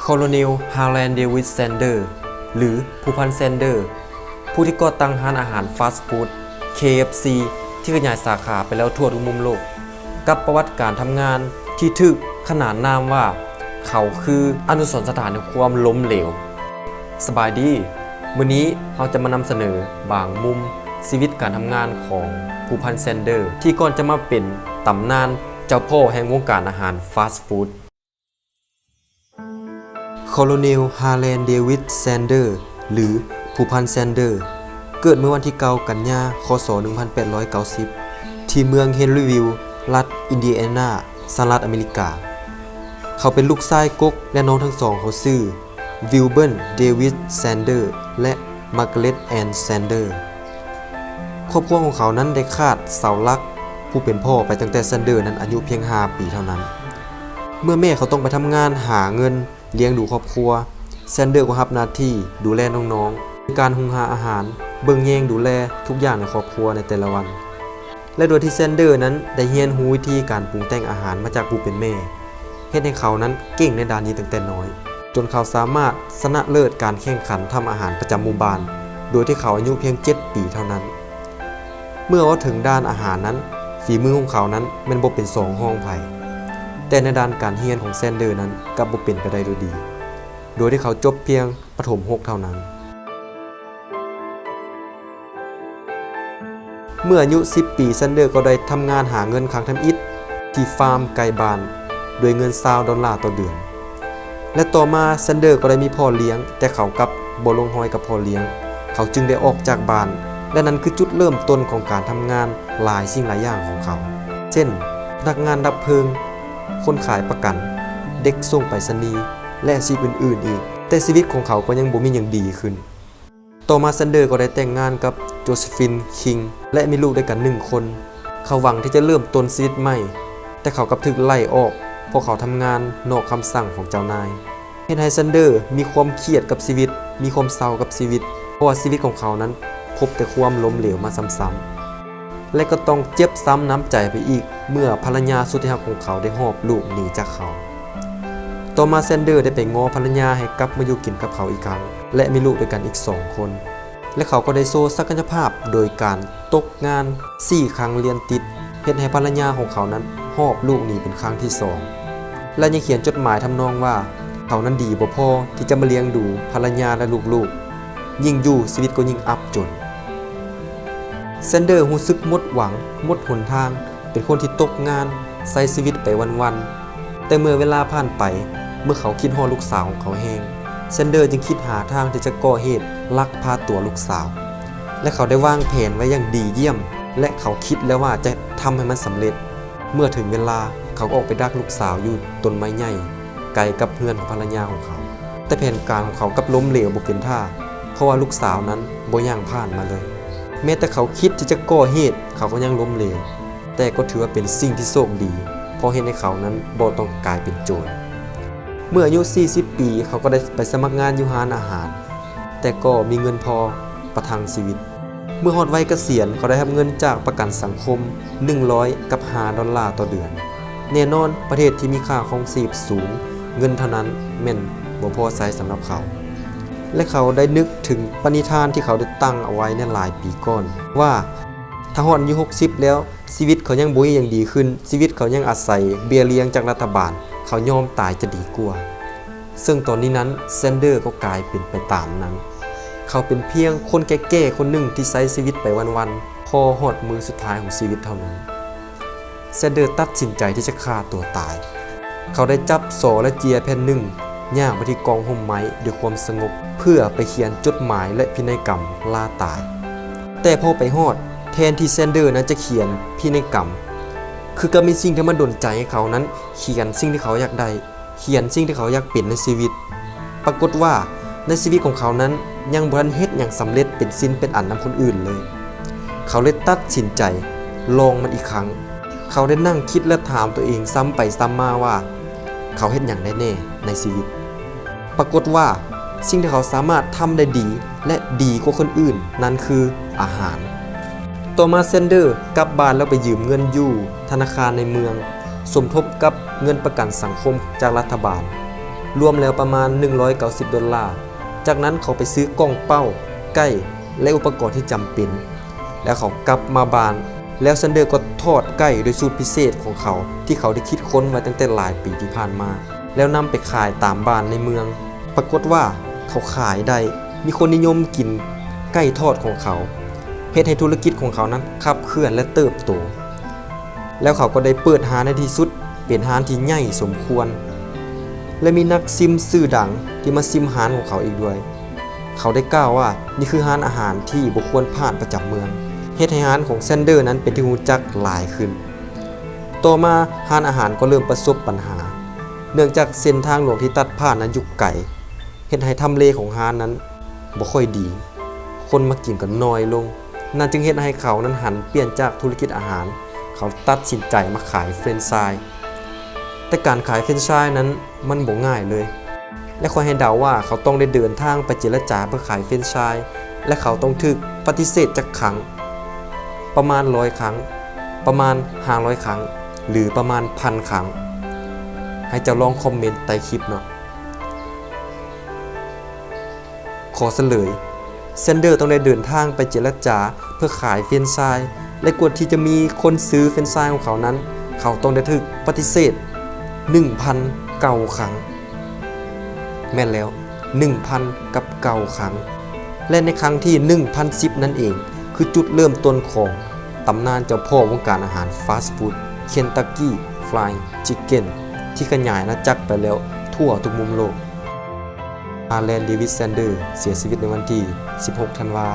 ໂຄໂລເນວ ຮາແລນ ເດວິດ ແຊນເດີ ຫຼື ຜູ້ພັນ ແຊນເດີ ຜູ້ທີ່ກໍ່ຕັ້ງຮ້ານອາຫານຟາສຟູດ ເຄເອັຟຊີ ທີ່ຂະຫຍາຍສາຂາໄປແລ້ວທົ່ວທຸກມຸມໂລກ, ກັບປະຫວັດການທຳງານທີ່ຖືກຂະໜານນາມວ່າ ເຂົາຄືອະນຸສອນສະຖານແຫ່ງຄວາມລົ້ມເຫຼວ. ສະບາຍດີ, ມື້ນີ້ເຮົາຈະມານຳສະເໜີບາງມຸມຊີວິດການທຳງານຂອງຜູ້ພັນ ແຊນເດີ ທີ່ກ່ອນຈະມາເປັນຕຳນານເຈົ້າພໍ່ແຫ່ງວົງການອາຫານຟາສຟູດ. ໂຄໂລເນວ ຮາແລນ ເດວິດ ແຊນເດີ ຫຼື ຜູ້ພັນ ແຊນເດີ ເກີດເມື່ອວັນທີເກົ້າ ກັນຍາ ຄ.ສ. ໜຶ່ງພັນແປດຮ້ອຍເກົ້າສິບ ທີ່ເມືອງເຮນຣີວິວ ລັດອິນດີແອນາ ສະຫະລັດອາເມລິກາ. ເຂົາເປັນລູກຊາຍກົກ ແລະ ນ້ອງທັງສອງເຂົາຊື່ ວິວເບີນ ເດວິດ ແຊນເດີ ແລະ ມາກາເລັດ ແອນ ແຊນເດີ. ຄອບຄົວຂອງເຂົານັ້ນໄດ້ຂາດເສົາຫຼັກຜູ້ເປັນພໍ່ໄປຕັ້ງແຕ່ແຊນເດີນັ້ນອາຍຸພຽງຫ້າປີເທົ່ານັ້ນ. ເມື່ອແມ່ເຂົາຕ້ອງໄປທຳງານຫາເງິນລ້ຽງດູຄອບຄົວ, ແຊນເດີກໍຮັບໜ້າທີ່ດູແລນ້ອງໆ ໂດຍການຫຸງຫາອາຫານ, ເບິ່ງແຍງດູແລທຸກຢ່າງໃນຄອບຄົວໃນແຕ່ລະວັນ. ແລະ ໂດຍທີ່ແຊນເດີນັ້ນໄດ້ຮຽນຮູ້ວິທີການປຸງແຕ່ງອາຫານມາຈາກຜູ້ເປັນແມ່, ເຮັດໃຫ້ເຂົານັ້ນເກັ່ງໃນດ້ານນີ້ຕັ້ງແຕ່ນ້ອຍ, ຈົນເຂົາສາມາດຊະນະເລີດການແຂ່ງຂັນທຳອາຫານປະຈຳໝູ່ບ້ານ ໂດຍທີ່ເຂົາອາຍຸພຽງເຈັດປີເທົ່ານັ້ນ. ເມື່ອເວົ້າເຖິງດ້ານອາຫານນັ້ນ, ຝີມືຂອງເຂົານັ້ນແມ່ນບໍ່ເປັນສອງຮອງໃຜ, ແຕ່ໃນດ້ານການຮຽນຂອງແຊນເດີນັ້ນກັບບໍ່ເປັນໄປໄດ້ໂດຍດີ, ໂດຍທີ່ເຂົາຈົບພຽງປະຖົມຫົກເທົ່ານັ້ນ. ເມື່ອອາຍຸສິບປີ, ແຊນເດີກໍໄດ້ທຳງານຫາເງິນຄັ້ງທຳອິດທີ່ຟາມໃກ້ບ້ານ ດ້ວຍເງິນຊາວດອນລາຕໍ່ເດືອນ ແລະ ຕໍ່ມາແຊນເດີກໍໄດ້ມີພໍ່ລ້ຽງ, ແຕ່ເຂົາກັບບໍ່ລົງຮອຍກັບພໍ່ລ້ຽງ, ເຂົາຈຶ່ງໄດ້ອອກຈາກບ້ານ ແລະ ນັ້ນຄືຈຸດເລີ່ມຕົ້ນຂອງການທຳງານຫຼາຍສິ່ງຫຼາຍຢ່າງຂອງເຂົາ ເຊັ່ນ ພະນັກງານດັບເພີງ, ຄົນຂາຍປະກັນ, ເດັກສົ່ງໄປສະນີ ແລະ ອາຊີບອື່ນໆອີກ, ແຕ່ຊີວິດຂອງເຂົາກໍຍັງບໍ່ມີຫຍັງດີຂຶ້ນ. ຕໍ່ມາແຊນເດີກໍໄດ້ແຕ່ງງານກັບໂຈເຊຟິນ ຄິງ ແລະ ມີລູກດ້ວຍກັນໜຶ່ງຄົນ. ເຂົາຫວັງທີ່ຈະເລີ່ມຕົ້ນຊີວິດໃໝ່, ແຕ່ເຂົາກັບຖືກໄລ່ອອກ ເພາະເຂົາທຳງານນອກຄຳສັ່ງຂອງເຈົ້ານາຍ, ເຮັດໃຫ້ແຊນເດີມີຄວາມຄຽດກັບຊີວິດ, ມີຄວາມເສົ້າກັບຊີວິດ, ເພາະວ່າຊີວິດຂອງເຂົານັ້ນພົບແຕ່ຄວາມລົ້ມເຫຼວມາຊ້ຳໆ. ແລະ ກໍຕ້ອງເຈັບຊ້ຳນ້ຳໃຈໄປອີກ ເມື່ອພັນລະຍາສຸດທີ່ຮັກຂອງເຂົາໄດ້ຫອບລູກໜີຈາກເຂົາ. ຕໍ່ມາແຊນເດີໄດ້ໄປງໍ້ພັນລະຍາໃຫ້ກັບມາຢູ່ກິນກັບເຂົາອີກຄັ້ງ ແລະ ມີລູກດ້ວຍກັນອີກສອງຄົນ ແລະ ເຂົາກໍໄດ້ໂຊສັກກະຍະພາບໂດຍການຕົກງານສີ່ຄັ້ງລຽນຕິດ, ເຮັດໃຫ້ພັນລະຍາຂອງເຂົານັ້ນຫອບລູກໜີເປັນຄັ້ງທີສອງ ແລະ ຍັງຂຽນຈົດໝາຍທຳນອງວ່າ ເຂົານັ້ນດີບໍ່ພໍທີ່ຈະມາລ້ຽງດູພັນລະຍາ ແລະ ລູກໆ, ຍິ່ງຢູ່ຊີວິດກໍຍິ່ງອັບຈົນ. ແຊນເດີຮູ້ສຶກໝົດຫວັງ, ໝົດຫົນທາງ, ເປັນຄົນທີ່ຕົກງານ, ໃຊ້ຊີວິດໄປວັນໆ. ແຕ່ເມື່ອເວລາຜ່ານໄປ, ເມື່ອເຂົາຄິດຮອດລູກສາວຂອງເຂົາແຮງ, ແຊນເດີຈຶ່ງຄິດຫາທາງທີ່ຈະກໍ່ເຫດລັກພາຕົວລູກສາວ ແລະ ເຂົາໄດ້ວາງແຜນໄວ້ຢ່າງດີຢ້ຽມ ແລະ ເຂົາຄິດແລ້ວວ່າຈະທຳໃຫ້ມັນສຳເລັດ. ເມື່ອເຖິງເວລາ, ເຂົາກໍອອກໄປດັກລູກສາວຢູ່ຕົ້ນໄມ້ໃຫຍ່ ໄກກັບເຮືອນຂອງພັນລະຍາຂອງເຂົາ. ແຕ່ແຜນການຂອງເຂົາກັບລົ້ມເຫຼວບໍ່ເປັນທ່າ, ເພາະວ່າລູກສາວນັ້ນບໍ່ຍ່າງຜ່ານມາເລີຍ. ແມ້ແຕ່ເຂົາຄິດທີ່ຈະກໍ່ເຫດ, ເຂົາກໍຍັງລົ້ມເຫຼວ. ແຕ່ກໍຖືວ່າເປັນສິ່ງທີ່ໂຊກດີ, ເພາະເຮັດໃຫ້ເຂົານັ້ນບໍ່ຕ້ອງກາຍເປັນໂຈນ. ເມື່ອອາຍຸສີ່ສິບປີ, ເຂົາກໍໄດ້ໄປສະໝັກງານຢູ່ຮ້ານອາຫານ, ແຕ່ກໍມີເງິນພໍປະທັງຊີວິດ. ເມື່ອຮອດໄວກະສຽນ, ເຂົາໄດ້ຮັບເງິນຈາກປະກັນສັງຄົມໜຶ່ງຮ້ອຍກັບຫ້າດອນລາຕໍ່ເດືອນ. ແນ່ນອນ, ປະເທດທີ່ມີຄ່າຄອງຊີບສູງ, ເງິນເທົ່ານັ້ນແມ່ນບໍ່ພໍໃຊ້ສຳລັບເຂົາ. ແລະ ເຂົາໄດ້ນຶກເຖິງປະນິທານທີ່ເຂົາໄດ້ຕັ້ງເອົາໄວ້ໃນຫຼາຍປີກ່ອນວ່າ ຖ້າຮອດອາຍຸຫົກສິບແລ້ວ, ຊີວິດເຂົາຍັງບໍ່ມີຫຍັງດີຂຶ້ນ, ຊີວິດເຂົາຍັງອາໄສເບ້ຍລ້ຽງຈາກລັດຖະບານ, ເຂົາຍອມຕາຍຈະດີກວ່າ. ເຊິ່ງຕອນນີ້ນັ້ນ ແຊນເດີກໍກາຍເປັນໄປຕາມນັ້ນ. ເຂົາເປັນພຽງຄົນແກ່ໆຄົນໜຶ່ງທີ່ໃຊ້ຊີວິດໄປວັນໆ, ພໍຮອດມື້ສຸດທ້າຍຂອງຊີວິດເທົ່ານັ້ນ. ແຊນເດີຕັດສິນໃຈທີ່ຈະຂ້າຕົວຕາຍ. ເຂົາໄດ້ຈັບສໍ ແລະ ເຈຍແຜ່ນໜຶ່ງ, ຍ່າງໄປທີ່ກອງຮົ່ມໄມ້ດ້ວຍຄວາມສະຫງົບ ເພື່ອໄປຂຽນຈົດໝາຍ ແລະ ພິໄນກຳລ່າຕາຍ. ແຕ່ພໍໄປຮອດ, ແທນທີ່ແຊນເດີນັ້ນຈະຂຽນພິໄນກຳ, ຄືກັບມີສິ່ງທີ່ມາດົນໃຈໃຫ້ເຂົານັ້ນຂຽນສິ່ງທີ່ເຂົາຢາກໄດ້, ຂຽນສິ່ງທີ່ເຂົາຢາກເປັນໃນຊີວິດ. ປາກົດວ່າໃນຊີວິດຂອງເຂົານັ້ນຍັງບໍ່ທັນເຮັດຫຍັງສຳເລັດເປັນສິ່ນເປັນອັນນຳຄົນອື່ນເລີຍ. ເຂົາເລີຍຕັດສິນໃຈລອງມັນອີກຄັ້ງ. ເຂົາໄດ້ນັ່ງຄິດ ແລະ ຖາມຕົວເອງຊ້ຳໄປຊ້ຳມາວ່າ ເຂົາເຮັດຫຍັງໄດ້ແນ່ໃນຊີວິດ? ປາກົດວ່າສິ່ງທີ່ເຂົາສາມາດທຳໄດ້ດີ ແລະ ດີກວ່າຄົນອື່ນນັ້ນຄືອາຫານ. ຕໍ່ມາແຊນເດີກັບບ້ານແລ້ວໄປຢືມເງິນຢູ່ທະນາຄານໃນເມືອງ, ສົມທົບກັບເງິນປະກັນສັງຄົມຈາກລັດຖະບານ. ລວມແລ້ວປະມານໜຶ່ງຮ້ອຍເກົ້າສິບໂດລາ. ຈາກນັ້ນເຂົາໄປຊື້ກ້ອງເປົ້າ, ໄກ່ ແລະ ອຸປະກອນທີ່ຈຳເປັນ ແລ້ວເຂົາກັບມາບ້ານ ແລ້ວແຊນເດີກໍທອດໄກ່ໂດຍສູດພິເສດຂອງເຂົາ ທີ່ເຂົາໄດ້ຄິດຄົ້ນໄວ້ຕັ້ງແຕ່ຫຼາຍປີທີ່ຜ່ານມາ ແລ້ວນຳໄປຂາຍຕາມບ້ານໃນເມືອງ. ປາກົດວ່າເຂົາຂາຍໄດ້, ມີຄົນນິຍົມກິນໄກ່ທອດຂອງເຂົາ, ເຮັດໃຫ້ທຸລະກິດຂອງເຂົານັ້ນຂັບເຄື່ອນ ແລະ ເຕີບໂຕ. ແລ້ວເຂົາກໍໄດ້ເປີດຮ້ານໃນທີ່ສຸດ, ເປັນຮ້ານທີ່ໃຫຍ່ສົມຄວນ ແລະ ມີນັກຊິມຊື່ດັງທີ່ມາຊິມຮ້ານຂອງເຂົາອີກດ້ວຍ. ເຂົາໄດ້ກ່າວວ່າ ນີ້ຄືຮ້ານອາຫານທີ່ບໍ່ຄວນພາດປະຈຳເມືອງ, ເຮັດໃຫ້ຮ້ານຂອງແຊນເດີນັ້ນເປັນທີ່ຮູ້ຈັກຫຼາຍຂຶ້ນ. ຕໍ່ມາຮ້ານອາຫານກໍເລີ່ມປະສົບບັນຫາ ເນື່ອງຈາກເສັ້ນທາງຫຼວງທີ່ຕັດຜ່ານນັ້ນຢູ່ໄກ, ເຮັດໃຫ້ທຳເລຂອງຮ້ານນັ້ນບໍ່ຄ່ອຍດີ, ຄົນມາກິນກໍໜ້ອຍລົງ. ນັ້ນຈຶ່ງເຮັດໃຫ້ເຂົານັ້ນຫັນປ່ຽນຈາກທຸລະກິດອາຫານ, ເຂົາຕັດສິນໃຈມາຂາຍເຟຣນຊາຍ. ແຕ່ການຂາຍເຟຣນຊາຍນັ້ນມັນບໍ່ງ່າຍເລີຍ ແລະ ຂ້ອຍໃຫ້ເດົາວ່າເຂົາຕ້ອງໄດ້ເດີນທາງໄປເຈລະຈາເພື່ອຂາຍເຟຣນຊາຍ ແລະ ເຂົາຕ້ອງຖືກປະຕິເສດຈັກຄັ້ງ, ປະມານຮ້ອຍຄັ້ງ, ປະມານຫ້າຮ້ອຍຄັ້ງ ຫຼື ປະມານພັນຄັ້ງ? ໃຫ້ເຈົ້າລອງຄອມເມັນໃຕ້ຄລິບເນາະ. ຂໍສະເຫຼີຍ, ແຊນເດີຕ້ອງໄດ້ເດີນທາງໄປເຈລະຈາເພື່ອຂາຍເຟຣນຊາຍ ແລະ ກວ່າທີ່ຈະມີຄົນຊື້ເຟຣນຊາຍຂອງເຂົານັ້ນ, ເຂົາຕ້ອງໄດ້ຖືກປະຕິເສດໜຶ່ງພັນເກົ້າຄັ້ງ. ແມ່ນແລ້ວ, ໜຶ່ງພັນກັບເກົ້າຄັ້ງ. ແລະ ໃນຄັ້ງທີໜຶ່ງພັນສິບນັ້ນເອງ ຄືຈຸດເລີ່ມຕົ້ນຂອງຕຳນານເຈົ້າພໍ່ວົງການອາຫານຟາສຟູດ Kentucky Fried Chicken ທີ່ຂະຫຍາຍອານາຈັກໄປແລ້ວທົ່ວທຸກມຸມໂລກ. ອາແລນ ເດວິດ ແຊນເດີ ເສຍຊີວິດໃນວັນທີສິບຫົກ ທັນວາ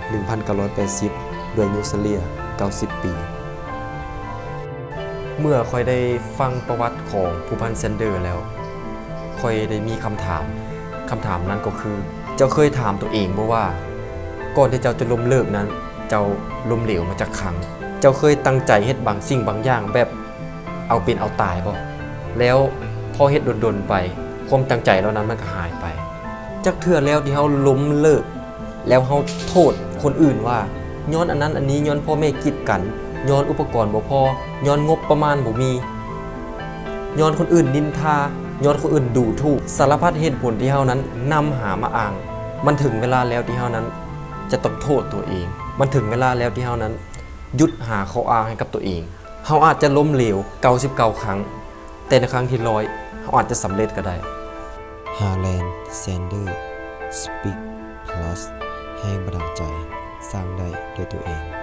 ໜຶ່ງພັນເກົ້າຮ້ອຍແປດສິບ ດ້ວຍອາຍຸສະເລ່ຍເກົ້າສິບປີ. ເມື່ອຂ້ອຍໄດ້ຟັງປະຫວັດຂອງຜູ້ພັນແຊນເດີແລ້ວ, ຂ້ອຍໄດ້ມີຄຳຖາມ. ຄຳຖາມນັ້ນກໍຄື, ເຈົ້າເຄີຍຖາມຕົວເອງບໍ່ວ່າ ກ່ອນທີ່ເຈົ້າຈະລົ້ມເລີກນັ້ນ, ເຈົ້າລົ້ມເຫຼວມາຈັກຄັ້ງ? ເຈົ້າເຄີຍຕັ້ງໃຈເຮັດບາງສິ່ງບາງຢ່າງແບບເອົາເປັນເອົາຕາຍບໍ່? ແລ້ວພໍເຮັດດົນໆໄປ, ຄວາມຕັ້ງໃຈເຫຼົ່ານັ້ນມັນກໍຫາຍໄປ. ຈັກເທື່ອແລ້ວທີ່ເຮົາລົ້ມເລີກ ແລ້ວເຮົາໂທດຄົນອື່ນວ່າ ຍ້ອນອັນນັ້ນອັນນີ້, ຍ້ອນພໍ່ແມ່ກີດກັນ, ຍ້ອນອຸປະກອນບໍ່ພໍ, ຍ້ອນງົບປະມານບໍ່ມີ, ຍ້ອນຄົນອື່ນນິນທາ, ຍ້ອນຄົນອື່ນດູຖູກ, ສາລະພັດເຫດຜົນທີ່ເຮົານັ້ນນຳຫາມາອ້າງ. ມັນເຖິງເວລາແລ້ວທີ່ເຮົານັ້ນຈະຕ້ອງໂທດຕົວເອງ. ມັນເຖິງເວລາແລ້ວທີ່ເຮົານັ້ນຢຸດຫາຂໍ້ອ້າງໃຫ້ກັບຕົວເອງ. ເຮົາອາດຈະລົ້ມເຫຼວເກົ້າສິບເກົ້າຄັ້ງ, ແຕ່ໃນຄັ້ງທີຮ້ອຍ ເຮົາອາດຈະສຳເລັດກໍໄດ້. ຮາແລນ ແຊນເດີ Speak Plus ແຮງບັນດານໃຈ ສ້າງໄດ້ດ້ວຍຕົວເອງ.